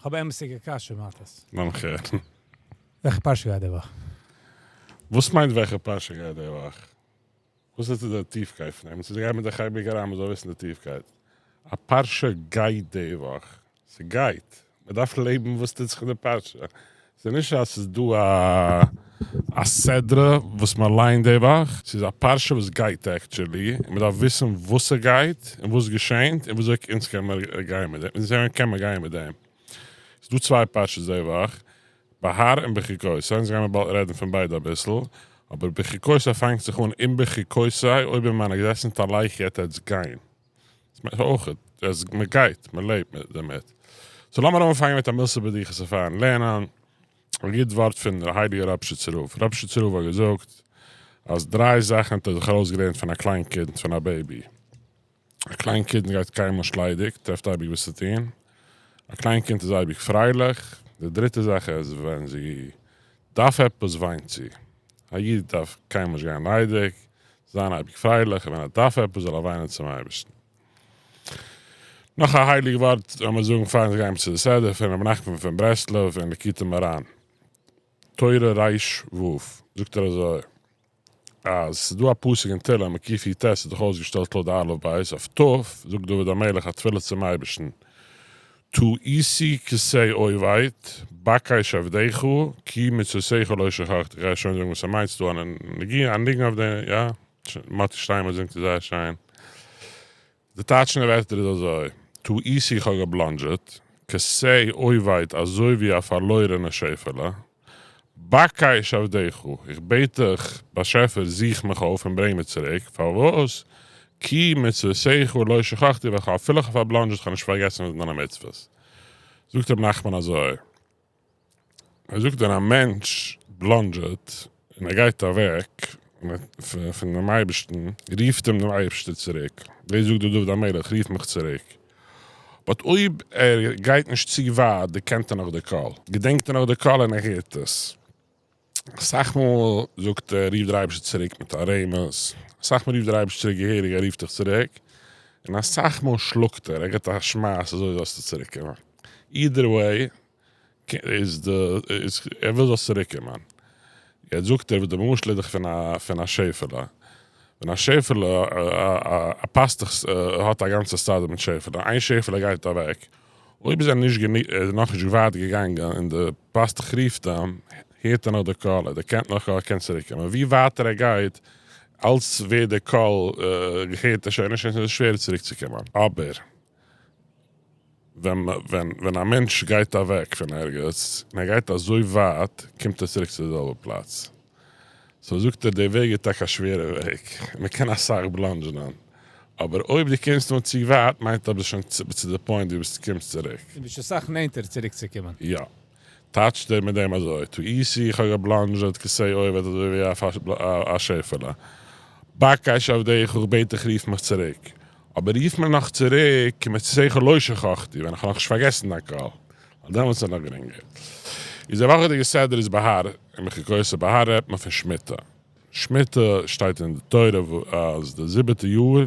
כ'האב א אמת'דיגע קשיא מאטעס. לאמיך הערן. וועלכע פרשה גייט די וואך? וואס מיינט וועלכע פרשה גייט די וואך? וואס איז די טיפקייט פון דעם? ס'איז גייט מיט די חייביג אריין מ'זאל וויסן די טיפקייט. א פרשה גייט די וואך. ס'גייט. מ'דארף לעבן וואס טוט זיך אין די פרשה. ס'איז נישט אז ס'איז דא א א סדרה וואס מ'ליינט די וואך. ס'איז א פרשה וואס גייט actually, און מ'דארף וויסן וואס ס'גייט, און וואס געשענט, און וויאזוי אונז קען מיר גיין מיט דעם. וויאזוי קען מען גיין מיט דעם. ס'איז דא צוויי פרשות די וואך, בהר און בחוקותי, אונז גיימיר באלד רעדן פון ביידע אביסל, אבער בחוקותי פאנגט זיך אן אם בחוקותי, אויב אין מיינע געזעצן תלכו וועט עטץ גיין. דאס מיינט אויך אז מען גייט, מען לעבט מיט דערמיט. so לאמיר אנפאנגען מיט א מילתא בדיחותא פארן לערנען. א גוט ווארט פון דער הייליגער ראפשיצער רב. ראפשיצער רב האט געזאגט אז דריי זאכן האט ער זיך ארויסגעלערנט פון א קליין קינד, פון א baby. א קליין קינד גייט קיינמאל נישט ליידיג, טרעפט אייביג וואס צו טון. א קליין קינד איז אייביג פרייליך. די דריטע זאך איז ווען זי דארף עפעס וויינט זי. א איד דארף קיינמאל נישט גיין ליידיג, זיין אייביג פרייליך, און ווען ער דארף עפעס זאל ער וויינען צום אייבערשטן. נאך א הייליג ווארט לאמיר זאגן פאר אונז גייען צו די סדר פון רבי נחמן פון ברסלב אין ליקוטי מוהר"ן, תורה ר ו, זאגט ער אזוי, אז ס'איז דא א פסוק אין תהלים קי"ט איז דאך אויסגעשטעלט לויט די אלף בית, אויף ת' זאגט דוד המלך א תפילה צום אייבערשטן, תעיתי כשה אובד, בקש עבדך, כי מצותיך לא שכחתי, כ'גיי שוין זאגן וואס ס'מיינט, ס'דא א ניגון אויף דעם, יא? מאטי שטיינמעץ זינגט עס זייער שיין. די טייטש פון די ווערטער איז אזוי, תעיתי איך האב געבלאנדזשעט, כשה אובד אזוי ווי א פארלוירענע שעפעלע, בקש עבדך, איך בעט דיך באשעפער זוך מיך אויף און ברענג מיר צוריק, פארוואס? כי מצוותיך לא שכחתי ווייל כ'האב אפילו כ'האב פארבלאנדזשעט כ'האב נישט פארגעסן פון דיינע מצוות. זאגט ר' נחמן אזוי. ער זאגט ווען א מענטש בלאנדזשעט און ער גייט אוועק פון דעם אייבערשטן, רופט אים דער אייבערשטער צוריק, דאס זאגט דא דוד המלך, רוף מיך צוריק, but אויב ער גייט נישט צו ווייט דערקענט ער נאך די קול, געדענקט ער נאך די קול און ער הערט עס. אסאך מאל זאגט ער רוף דער אייבערשטער צוריק מיט א רמז, אסאך מאל רופט דער אייבערשטער צוריק געהעריג ער רופט דיך צוריק, און אסאך מאל שלאגט ער, ער גיבט א שמייס אזוי זאלסטו צוריק קומען, either way איז די איז ער וויל זאלסט צוריק קומען, יעצט זאגט ער וואס די משל איז דאך פון א פון א שעפעלע, ווען א שעפעלע א פאסטוך האט א גאנצע סטאדע מיט שעפעלע, איין שעפעלע גייט אוועק, אויב איז ער נישט גענוג ער איז נאכנישט ווייט געגאנגען און די פאסטוך רופט אים, הערט ער נאך די קול, ער דערקענט נאך ער קען צוריק קומען, ווי ווייטער ער גייט אלץ ווערט די קול הערט ער שוין נישט און ס'איז שווערער צוריק צו קומען, אבער ווען ווען ווען א מענטש גייט אוועק פון ערגעץ און ער גייט אזוי ווייט קומט ער צוריק צו די זעלבע פלאץ, so זאגט ער די וועג איז טאקע א שווערע וועג, מען קען אסאך בלאנדזשענען, אבער אויב דו קומסט אן צו ווייט מיינט אז ביסט שוין צו די point ווי ביסט קומסט צוריק. דו ביסט שוין סאך נענטער צוריק צו קומען. יא. טייטשט ער מיט דעם אזוי, תעיתי איך האב געבלאנדזשעט כשה אובד אזוי ווי א שעפעלע. בקש עבדך איך בעט דיך רוף מיך צוריק. אבער רוף מיר נאך צוריק כי מצותיך לא שכחתי ווען איך האב נאכנישט פארגעסן דיין קול. ווייל דעמאלטס איז נאך גרינגער. איז די וואכעדיגע סדרה איז בהר אם בחוקותי בהר רעדט מען פון שמיטה. שמיטה שטייט אין די תורה אז די זיבעטע יאר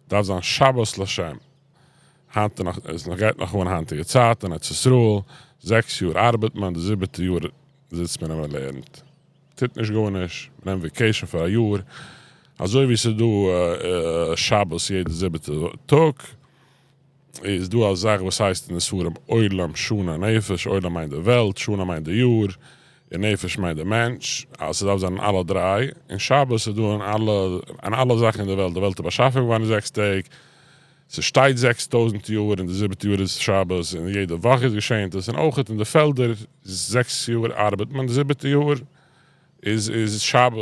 דארף זיין שבת לשם. היינט איז נאך עס נאך גייט נאך אן היינטיגע צייט אין ארץ ישראל, זעקס יאר ארבעט מען, די זיבעטע יאר זיצט מען און מען לערנט, טוט נישט גארנישט, מען נעמט vacation פאר א יאר, אזוי ווי ס'איז דא שבת יעדע זיבעטע טאג, איז דא א זאך וואס הייסט אין די ספרים עולם שנה נפש, עולם מיינט די וועלט, שנה מיינט די יאר, און נפש מיינט די מענטש, אז ס'דארף זיין אין אלע דריי, און שבת איז דא אין אלע אין אלע זאכן אין די וועלט, די וועלט איז באשאפן געווארן אין זעקס טעג, ס'שטייט 6000 יאר און די זיבעטע יאר איז שבת און יעדע וואך איז געשענט עס און אויכעט אין די פעלדער זעקס יאר ארבעט מען די זיבעטע יאר איז איז שבת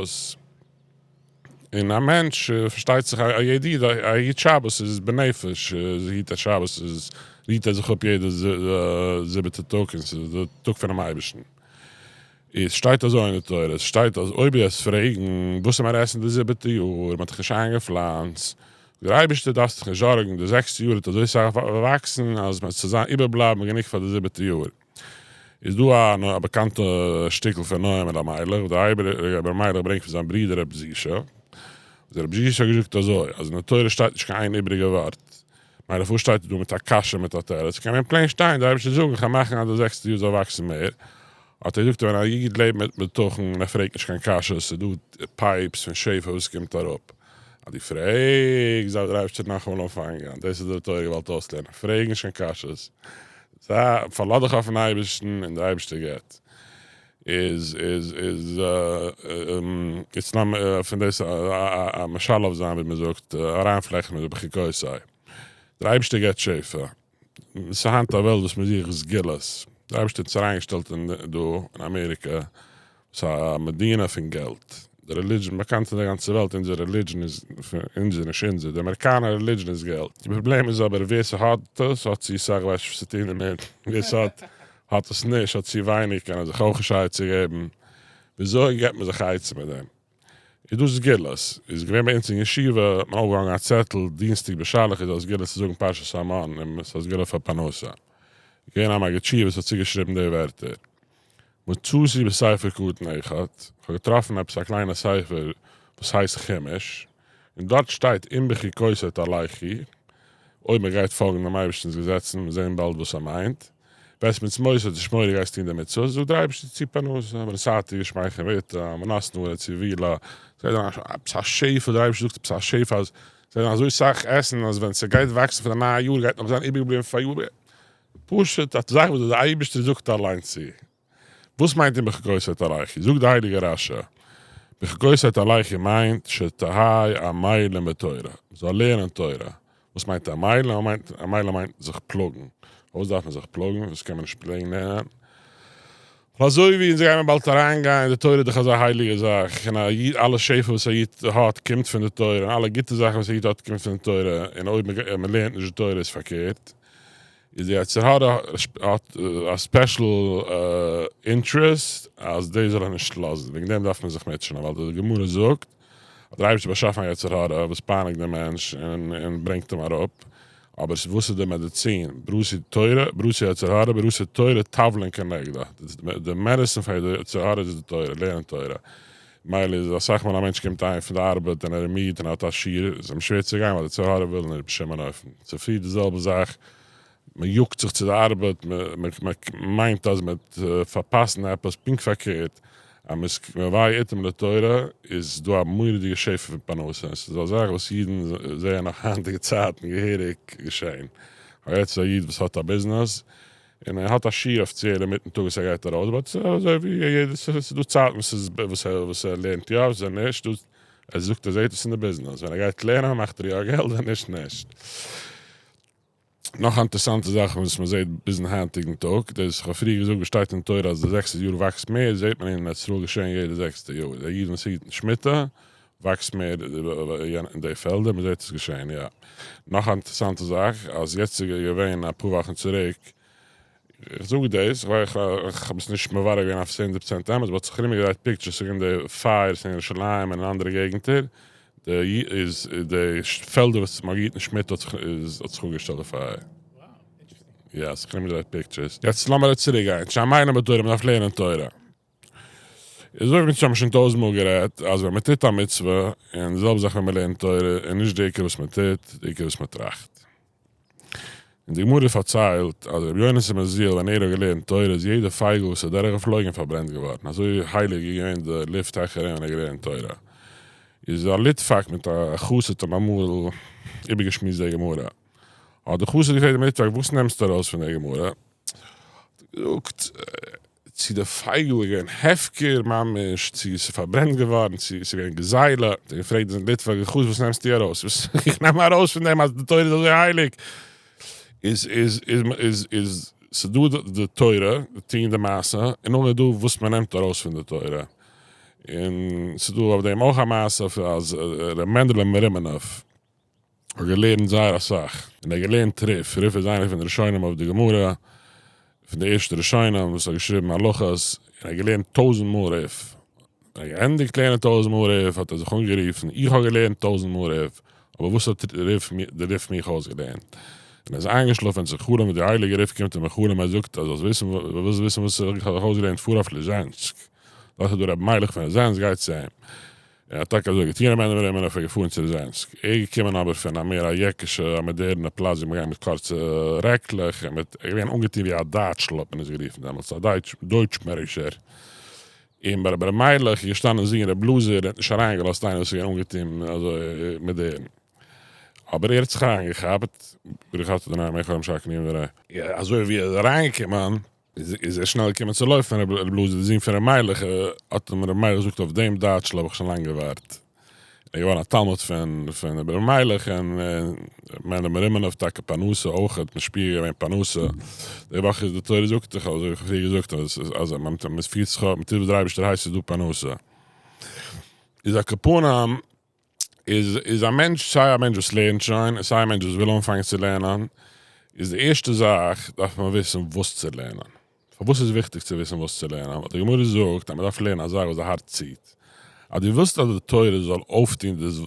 און א מענטש פארשטייט זיך א יעדע איד א היט שבת איז בנפש היט ער שבת איז רוהט ער זיך אפ יעדע זיבעטע טאג און ס'איז די טאג פונעם אייבערשטן. עס שטייט אזוי אין די תורה, עס שטייט אז אויב דו וועסט פרעגן וואס איז מיר עסן די זיבעטע יאר, מען האט דאך נישט איינגעפלאנצט, דער אייבערשטער דארפסט דיך נישט זארגן, די זעקסטע יאר וועט אזוי סאך וואקסן אז מען וועט איבערבלייבן גענוג פאר די זיבעטע יאר. איז דא א באקאנטע שטיקל פון נועם אלימלך, וואס דער רבי אלימלך ברענגט פון זיין ברודער רבי זישא, וואס דער רבי זישא האט געזאגט אזוי, אז אין די תורה שטייט נישט קיין איין איבעריגע ווארט. מילא וואס שטייט דא מיט א קשיא מיט א תירוץ? קען מען plain שטיין, דער אייבערשטער זאגן איך וועל מאכן אז די זעקסטע יאר זאל וואקסן מער, האט ער געזאגט ווען א איד לעבט מיט בטחון און ער פרעגט נישט קיין קשיות, ס'איז דא pipes פון שפע וואס קומט אראפ, אז דו פרעגסט דארף דער אייבערשטער נאכאמאל אנפאנגען, דאס איז די תורה געוואלט אויסלערנען, פרעג נישט קיין קשיות, זיי פארלאז דיך אויפן אייבערשטן און דער אייבערשטער געבט. איז איז איז איצט לאמיר פון דאס א משלב זיין ווי מען זאגט אריינפלעכטן מיט די בחוקותי. דער אייבערשטער געבט שפע. ס'איז היינט א וועלט וואס מען זוכט סגולות. דער אייבערשטער האט עס אריינגעשטעלט אין דא אין אמעריקע. ס'איז א מדינה פון געלט. די religion באקאנט אין די גאנצע וועלט אונזער religion איז אונזער נישט אונזער די אמעריקאנער religion איז געלט. די פראבלעם איז אבער ווער ס'האט עס האט צו סאך ווייסט נישט וואס צו טון דערמיט. ווער ס'האט האט עס נישט, האט צו ווייניג, קען ער זיך אויך נישט עצה געבן. וויאזוי געבט מען זיך עצה מיט דעם? איז דא סגולות? איז געווען ביי אונז אין ישיבה, האט מען אויפגעהאנגען א צעטל, דינסטאג בשלח איז א סגולה צו זאגן פרשת המן, און ס'איז א סגולה פאר פרנסה. געווען א מגיד שיעור וואס האט צוגעשריבן די ווערטער. מצאתי בספר קטן אחד, כ'האב געטראפן עפעס א קליינע ספר וואס הייסט חומש, און דארט שטייט אם בחוקותי תלכו, אויב מען גייט פאלגן דעם אייבערשטנ'ס געזעצן, מיר זעען באלד וואס ער מיינט, ואת מצותי תשמורו גייסט טון די מצוות, זאגט דער אייבערשטער צו פרנסה, ונתתי גשמיכם בעתם, ונתנה הארץ יבולה, ס'גייט זיין עפעס א שפע, דער אייבערשטער זאגט עפעס א שפע אז ס'גייט זיין אזוי סאך עסן אז ווען ס'גייט וואקסן פון די נייע יאר גייט נאך זיין איבערגעבליבן פאר יאר, פשוט א זאך וואס דער אייבערשטער זאגט אליין צו. וואס מיינט אם בחוקותי תלכו? זאגט די הייליגע רש"י, בחוקותי תלכו מיינט שתהיו עמלים בתורה, מ'זאל לערנען תורה. וואס מיינט עמלים? עמלים מיינט זיך פלאגן. פארוואס דארף מען זיך פלאגן? וואס קען מען נישט plain לערנען? ווייל אזוי ווי אונז גיימער באלד אריינגיין, די תורה איז דאך אזא הייליגע זאך, און א איד, אלע שפע וואס א איד האט קומט פון די תורה, און אלע גוטע זאכן וואס א איד האט קומט פון די תורה, און אויב מ'לערנט נישט די תורה איז פארקערט. איז די יצר הרע האט א special interest אז דאס זאל ער נישט לאזן, וועגן דעם דארף מען זיך מוטשענען, ווייל די גמרא זאגט אז דער אייבערשטער האט באשאפן א יצר הרע וואס פייניגט דעם מענטש און ברענגט אים אראפ, אבער וואס איז די מעדיצין? בראתי תורה, בראתי יצר הרע, בראתי תורה תבלין כנגדה, די medicine פאר די יצר הרע איז די תורה, לערנען תורה. מילא איז אסאך מאל א מענטש קומט אהיים פון די ארבעט און ער איז מיד און האט א שיעור, איז אים שווער צו גיין ווייל די יצר הרע וויל נישט בשום אין אופן. צופרי די זעלבע זאך, מען יאגט זיך צו די ארבעט, מען מיינט אז מען וועט פארפאסן עפעס, פונקט פארקערט, אז מען איז קובע עתים לתורה איז דא א מורא'דיגע שפע פון פרנסה, און ס'איז א זאך וואס אידן זעען נאך היינטיגע צייטן געהעריג געשען. כ'האב גערעדט צו א איד וואס האט א ביזנעס, און ער האט א שיעור אפיציעל אינמיטן טאג וואס ער גייט ארויס, but אזוי ווי יעדער, ס'איז דא צייטן וואס איז וואס ער וואס ער לערנט יא וואס ער נישט, דא ער זאגט ער זעט עס אין די ביזנעס, ווען ער גייט לערנען מאכט ער יא געלט ווען נישט נישט. נאך א אינטערסאנטע זאך וואס מען זעט ביזן היינטיגן טאג, דאס איך האב פריער געזאגט וואס שטייט אין תורה אז די זעקסטע יאר וואקסט מער, זעט מען אין ארץ ישראל געשען יעדע זעקסטע יאר, די אידן וואס היטן שמיטה וואקסט מער אין די פעלדער, מען זעט עס געשען יא. נאך א אינטערעסאנטע זאך, אז יעצט איז געווען אפאר וואכן צוריק, איך זאג דאס, איך האב עס נישט מברר געווען אויף 100% אמת, but ס'האט ארומגעדרייט pictures ס'איז געווען די fires אין ירושלים און אין אנדערע געגנטער, די איז די פעלדער וואס מען גייט נישט מיט האט זיך האט זיך אפגעשטעלט די פייער. יא, ס'האט ארומגעדרייט pictures. יעצט לאמיר צוריק גיין, שעמלים בתורה, מען דארף לערנען תורה. איז אזוי ווי אונז האבן שוין טויזנט מאל גערעדט אז ווען מען טוט א מצוה, און די זעלבע זאך ווען מען לערנט תורה, איז נישט די עיקר וואס מען טוט, די עיקר וואס מען טראכט. און די גמרא פארציילט אז רבי יונתן בן עוזיאל ווען ער האט געלערנט תורה איז יעדע פייגל וואס איז דורך געפלויגן פארברענט געווארן, אזוי הייליג איז געווען די לופט העכער אים ווען ער האט געלערנט תורה. איז א ליטוואק מיט א חסיד האבן אמאל איבערגעשמועסט די גמרא. האט די חסיד געפרעגט דעם ליטוואק וואס נעמסטו ארויס פון די גמרא? האט ער געזאגט, צו די פייגל איז געווען הפקר ממש, צו עס איז פארברענט געווארן, צו עס איז געווען גזילה, האט ער געפרעגט דעם ליטוואק, חסיד וואס נעמסטו ארויס? וואס איך נעם ארויס פון דעם אז די תורה איז אזוי הייליג, איז איז איז איז איז ס'דא די תורה, די טוהן די מעשה, און נאכדעם איז דא וואס מ'נעמט ארויס פון די תורה, און ס'דא אויף דעם אויך א מעשה אז ר' מענדעלע מרימינוב האט געלערנט זייער אסאך, און ער האט געלערנט ריף, ריף איז איינער פון די ראשונים אויף די גמרא, פון די ערשטע ראשונים וואס האט געשריבן הלכות, און ער האט געלערנט טויזנט מאל ריף, ווען ער האט געענדיגט לערנען טויזנט מאל ריף האט ער זיך אנגערופן, איך האב געלערנט טויזנט מאל ריף, אבער וואס האט ריף די ריף מיך אויסגעלערנט? און ער איז איינגעשלאפן און זיך חלום ווי די הייליגע ריף קומט אים אין חלום ער זאגט אז זאלסט וויסן ווילסט וויסן וואס איך האב דיך אויסגעלערנט פאר אויף ליזענסק, דארט איז דא רבי מיילעך פון ליזענסק גיי צו אים. ער האט טאקע אזוי געטון, ר' מענדל מרימינוב איז געפארן צו ליזענסק, ער איז געקומען אבער פון א מער א יעקישע, א מאדערנע פלאץ ווי מ'גייט מיט קורצע רעקלעך און מיט, ער איז געווען אנגעטון ווי א דייטשל האט מען עס גערופן דעמאלטס, א דייטש, דויטשמערישער. און ביי רבי ר' מיילעך איז געשטאנען זון ר' אלעזר און האט נישט אריינגעלאזט איינער וואס איז געווען אנגעטון אזוי מאדערן. אבער ער האט זיך אריינגעכאפט, ברוך אתה אדוני מלך העולם שהכל נהיה בדברו. אזוי ווי ער איז אריינגעקומען איז ער שנעל געקומען צו לויפן, רבי אלעזר די זון פון רבי מיילעך, האט אים רבי מיילעך געזאגט אויף דעם דייטשל האב איך שוין לאנג געווארט. ער איז געווארן א תלמיד פון פון רבי מיילעך און מענדל מרימינוב טאקע פרנסה אויך האט משפיע געווען פרנסה די וואך איז די תורה זאגט דאך אזוי ווי איך האב פריער געזאגט אז אז מען פירט זיך אויף מען טוט וואס דער אייבערשטער הייסט איז דא פרנסה איז על כל פנים איז איז א מענטש סיי א מענטש וואס לערנט שוין און סיי א מענטש וואס וויל אנפאנגען צו לערנען איז די ערשטע זאך דארף מען וויסן וואס צו לערנען. פארוואס איז וויכטיג צו וויסן וואס צו לערנען? ווייל די גמרא זאגט אז מען דארף לערנען א זאך וואס די הארץ ציט. אז דו ווילסט אז די תורה זאל אויפטון דאס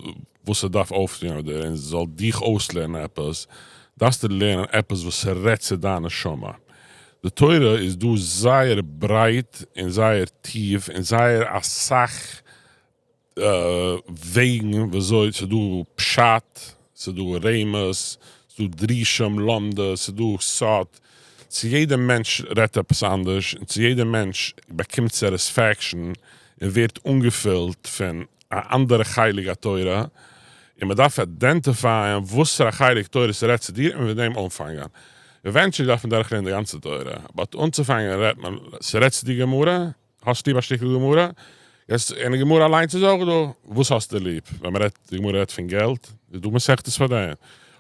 וואס ס'דארף אויפטון אויף דיר און זאל דיך אויסלערנען עפעס, דארפסטו לערנען עפעס וואס ס'רעדט צו דיין נשמה. די תורה איז דא זייער ברייט און זייער טיף און זייער אסאך וועגן וויאזוי, ס'איז דא פשט, ס'איז דא רמז, ס'איז דא דרושים, לומדות, ס'איז דא סוד, צו יעדע מענטש רעדט עפעס אנדערש, און צו יעדע מענטש באקומט satisfaction און ווערט אנגעפילט פון א אנדערע חלק התורה, און מ'דארף identify ען וואסערע חלק תורה ס'רעדט צו דיר און פון דעם אנפאנגען. eventually דארף מען דורכלערנען די גאנצע תורה, but אנצופאנגען רעדט מען, ס'רעדט צו דיר גמרא? האסט ליב א שטיקל גמרא? יעצט אין די גמרא אליינס איז אויך דא, וואס האסטו ליב? ווען מען רעדט, די גמרא רעדט פון געלט, איז דא מסכתות פאר דעם.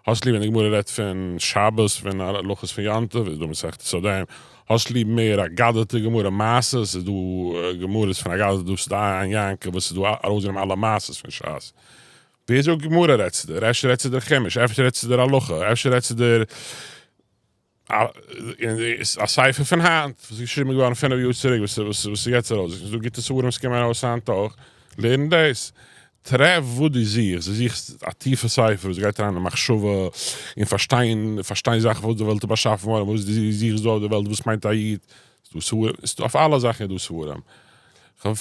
האסט ליב ווען די גמרא רעדט פון שבת, פון הלכות פון יום טוב, איז דא מסכתות פאר דעם. האסט ליב מער אגדתא גמרא, מעשות, איז דא גמרות פון אגדתא, דא ס'איז דא עין יעקב וואס איז דא ארויסגענומען אלע מעשות פון שס. ווער זאגט גמרא רעדט צו דיר? אפשר רעדט צו דיר חומש, אפשר רעדט צו דיר הלכה, אפשר רעדט צו דיר א ספר פון היינט וואס איז געשריבן געווארן 5 יאר צוריק וואס איז יעצט ארויס, ס'איז דא גוטע ספרים וואס קומען ארויס היינט אויך, לערן דאס, טרעף וואס דו זוכסט, דו זוכסט א טיפע ספר וואס גייט אריין אין מחשבה און פארשטיין, פארשטיין זאכן וואס די וועלט איז באשאפן געווארן, וואס דו זוכסט דא אויף די וועלט, וואס מיינט א איד, ס'איז דא ספרים, ס'איז דא אויף אלע זאכן איז דא ספרים. כ'וועל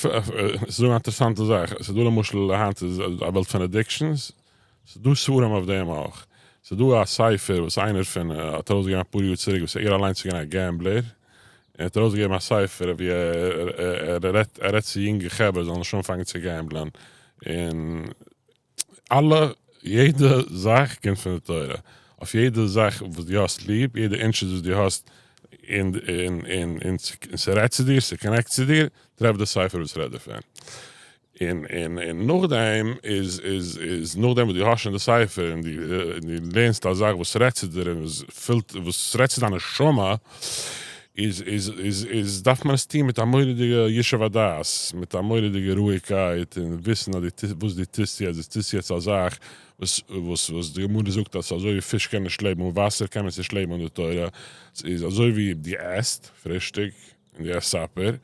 זאגן א אינטערעסאנטע זאך, ס'איז דא למשל היינט איז א וועלט פון addictions, ס'איז דא ספרים אויף דעם אויך. ס'איז דא א ספר וואס איינער פון האט ארויסגעגעבן אפאר יאר צוריק וואס ער אליינס איז געווען א gambler, און ער האט ארויסגעגעבן א ספר ווי ער רעדט ער רעדט צו יונגע חברה זאלן נישט אנפאנגען צו gamble ען, און אלע יעדע זאך קומט פון די תורה, אויף יעדע זאך וואס דו האסט ליב, יעדע interest וואס דו האסט און און און און ס'רעדט צו דיר, ס' connect צו דיר, טרעף די ספר וואס רעדט דערפון. און און און נאכדעם איז איז איז נאכדעם וואס דו האסט שוין די ספר און דו און דו לערנסט א זאך וואס רעדט צו דיר און וואס פילט וואס רעדט צו דיין נשמה איז איז איז איז דארף מען עס טון מיט א מורא'דיגע ישוב הדעת מיט א מורא'דיגע רואיגקייט און וויסן אז דו טוסט וואס דו טוסט יעצט דו טוסט יעצט א זאך וואס וואס וואס די גמרא זאגט אז אזוי ווי פיש קען נישט לעבן אן וואסער קען מען נישט לעבן אן די תורה איז אזוי ווי דו עסט פרישטאג און דו עסט supper,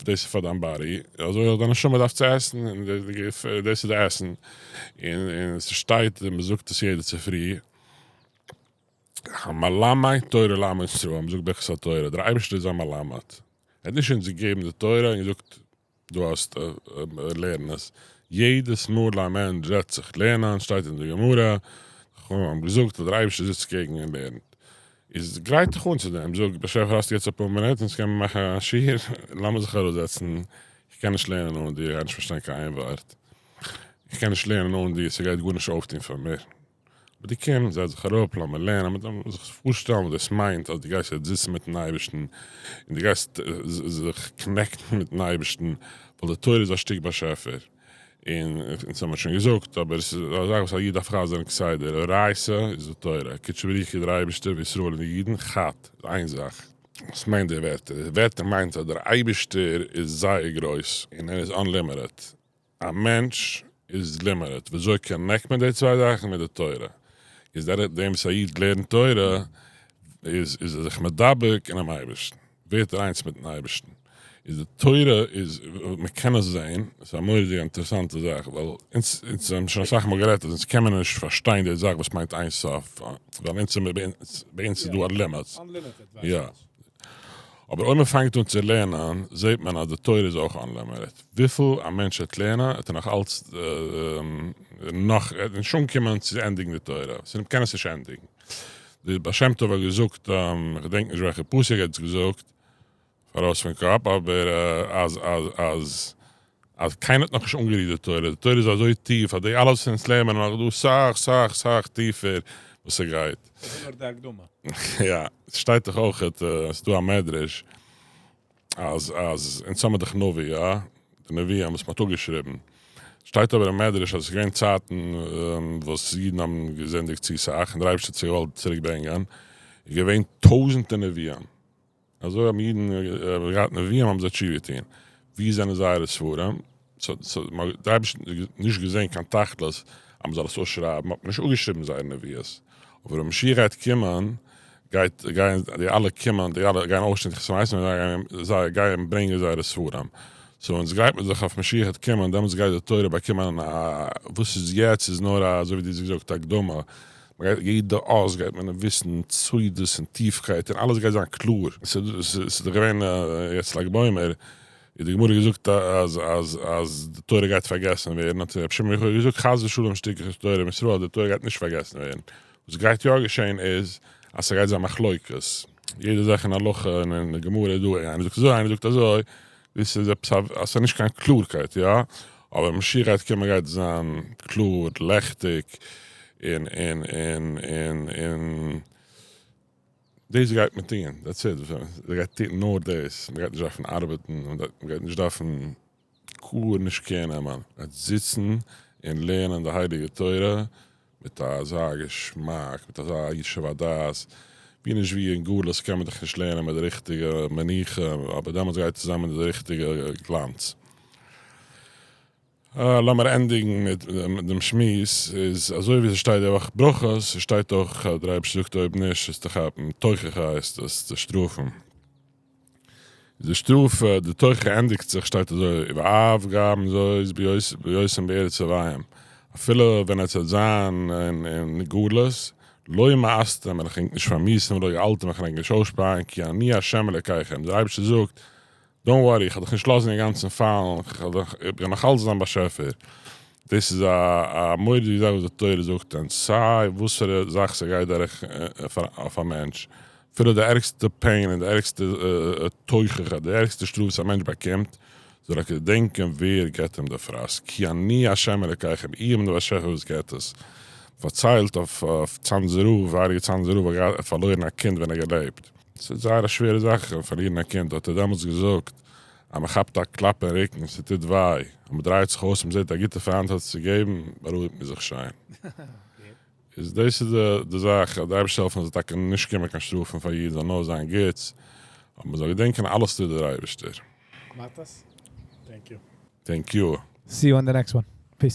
דאס איז פאר דיין body, אזוי אויך דיין נשמה דארף צו עסן, און דאס איז די עסן, און ס'שטייט און מ'זאגט עס יעדע צופרי, המלמד תורה לעמו ישראל, מ'זאגט ברכת התורה, דער אייבערשטער איז א מלמד, ער האט נישט אונז געגעבן די תורה און געזאגט דו האסט לערן עס, יעדעס מאל א מענטש זעצט זיך לערנען, שטייט אין די גמרא, חכמים האבן געזאגט אז דער אייבערשטער זיצט קעגן און לערנט, איז גרייט דיך אן צו דעם, זאג, באשעפער האסט יעצט אפאר מינוט אונז קען מען מאכן א שיעור, לאמיר זיך אראפזעצן, איך קען נישט לערנען אן דיר, איך גיי נישט פארשטיין קיין איין ווארט, איך קען נישט לערנען אן דיר, ס'גייט גארנישט אויפטון פאר מיר, אבער דו קום, זעץ זיך אראפ, לאמיר לערנען, מען דארף זיך פארשטעלן וואס דאס מיינט אז דו גייסט יעצט זיצן מיטן אייבערשטן, און דו גייסט זיך connect ן מיטן אייבערשטן, ווייל די תורה איז א שטיק באשעפער. און אונז האמיר שוין געזאגט, אבער עס איז א זאך וואס א איד דארף חזר'ן כסדר, אורייתא איז די תורה, קודשא בריך הוא דער אייבערשטער וישראל און די אידן, חד, איז איין זאך. וואס מיינט די ווערטער? די ווערטער מיינט אז דער אייבערשטער איז זייער גרויס און ער איז unlimited, א מענטש איז limited, וויאזוי connect מען די צוויי זאכן? מיט די תורה. איז דורך דעם וואס א איד לערנט תורה איז איז ער זיך מדבק אינעם אייבערשטן. ווערט ער איינס מיטן אייבערשטן, איז די תורה איז, מען קען עס זען, עס איז א מורא'דיגע אינטערעסאנטע זאך, ווייל אונז אונז האבן שוין אסאך מאל גערעדט אז אונז קען מען נישט פארשטיין די זאך וואס מיינט אין סוף, ווייל אונז ביי אונז איז דא א limit, יא. אבער אויב מען פאנגט אן צו לערנען, זעט מען אז די תורה איז אויך unlimited. וויפיל א מענטש וועט לערנען, וועט ער נאך אלץ נאך, ער וועט נישט אנקומען צו ענדיגן די תורה. מ'קען עס נישט ענדיגן. די בעל שם טוב האט געזאגט, איך געדענק נישט וועלכע פסוק ער האט עס געזאגט, פאראויס פון קאפ, אבער אז אז אז אז קיינער האט נאכנישט אנגערירט די תורה, די תורה איז אזוי טיף אז די אלע וואס אונז לערנען איז נאך דא סאך סאך סאך טיפער וואס ס'גייט. דאס איז נאר די הקדמה. יא, ס'שטייט דאך אויך, ס'איז דא א מדרש אז אז אונז האמיר דאך נביא, יא, די נביאים וואס מ'האט אפגעשריבן, שטייט אבער אין מדרש אז עס איז געווען צייטן וואס אידן האבן געזינדיגט צו סאך און דער אייבערשטער האט זיי געוואלט צוריק ברענגען, איז געווען טויזענטער נביאים, אזוי האבן אידן געהאט נביאים האבן זיי תשובה געטון, ווי זענען זייערע ספרים? דער אייבערשטער האט נישט געזען קיין תכלית אז מען זאל עס אויסשרייבן האט מען נישט אפגעשריבן זייערע נביאות, אבער ווען משיח גייט קומען גייט גייען די אלע קומען די אלע גייען אויפשטיין תחיית המתים און זיי גייען ברענגען זייערע ספרים, so אונז גרייט מען זיך אויף משיח וועט קומען דעמאלטס גייט די תורה באקומען א וואס איז יעצט איז נאר א אזוי ווי דו האסט געזאגט הקדמה, מ'גייט יעדע אות גייט מען וויסן סודות און טיפקייט און אלעס גייט זיין קלאר, ס'איז דאך געווען יעצט לג בעומר איז די גמרא געזאגט אז אז אז די תורה גייט פארגעסן ווערן, האט רבי שמעון בר יוחאי געזאגט חס ושלום שתשכח תורה מישראל אז די תורה גייט נישט פארגעסן ווערן, וואס גייט יא געשען איז אז ס'גייט זיין מחלוקת, יעדע זאך אין הלכה און אין גמרא איז דא איינער זאגט אזוי איינער זאגט אזוי, דאס איז עפעס א אז ס'איז נישט קיין קלארקייט יא, אבער משיח גייט קומען גייט זיין קלאר לעכטיג און און און און און דאס גייט מען טון, that's it, מ'גייט טון נאר דאס, מ'גייט נישט דארפן ארבעטן, מ'גייט נישט דארפן גארנישט care נעמען, מ'גייט זיצן און לערנען די הייליגע תורה מיט אזא געשמאק, מיט אזא ישוב הדעת, ווי נישט ווי אין גלות קען מען דאך נישט לערנען מיט די ריכטיגע מנוחה, אבער דעמאלטס גייט עס זיין מיט די ריכטיגע גלאנץ. לאמיר ענדיגן מיט דעם שמועס, איז אזוי ווי ס'שטייט די וואך ברכות, ס'שטייט אויך אז דער אייבערשטער זאגט אויב נישט איז כאפן תוכחה הייסט עס צו שטראפן. איז די שטראף די תוכחה ענדיגט זיך שטייט אזוי ואף גם זאת בהיותם בארץ אויביהם אפילו ווען עס וועט זיין אין גלות לא מאסתם וועל איך ענק נישט פארמיאוסן ולא געלתם וועל איך ענק נישט אויסשפייען כי אני ה' אלקיכם דער אייבערשטער זאגט don't worry, איך וועל דיך נישט לאזן אינגאנצן פאלן, איך גיי נאך אלץ זיין באשעפער. דאס איז א מורא'דיגע זאך וואס די תורה זאגט אונז, סיי וואסערע זאך ס'גייט דורך אויף א מענטש, אפילו די ערגסטע pain און די ערגסטע תוכחה, די ערגסטע שטראף וואס א מענטש באקומט, זאל ער געדענקען ווער געבט אים די פראסק, כי אני ה' אלקיכם, איך בין דער באשעפער וואס געבט עס. פארציילט אויף צאנזער רב, הייליגער צאנזער רב האט פארלוירן א קינד ווען ער האט געלעבט. ס'איז זייער א שווערע זאך פארלירן א קינד, האט ער דעמאלטס געזאגט אז מען כאפט א קלאפ אין רוקן, ס'טוט וויי, אז מען דרייט זיך אויס און מען זעט א גוטע פריינט האט עס צו געבן, בארואיגט מען זיך שיין. איז דאס איז די זאך, אז די אייבערשטער העלפן זאל טאקע נישט קומען קיין שטראפן פאר אידן, זאל נאר זיין גוטס, אבער מען זאל געדענקען אלעס טוט דער אייבערשטער. מאטעס, thank you. Thank you. See you on the next one. Peace.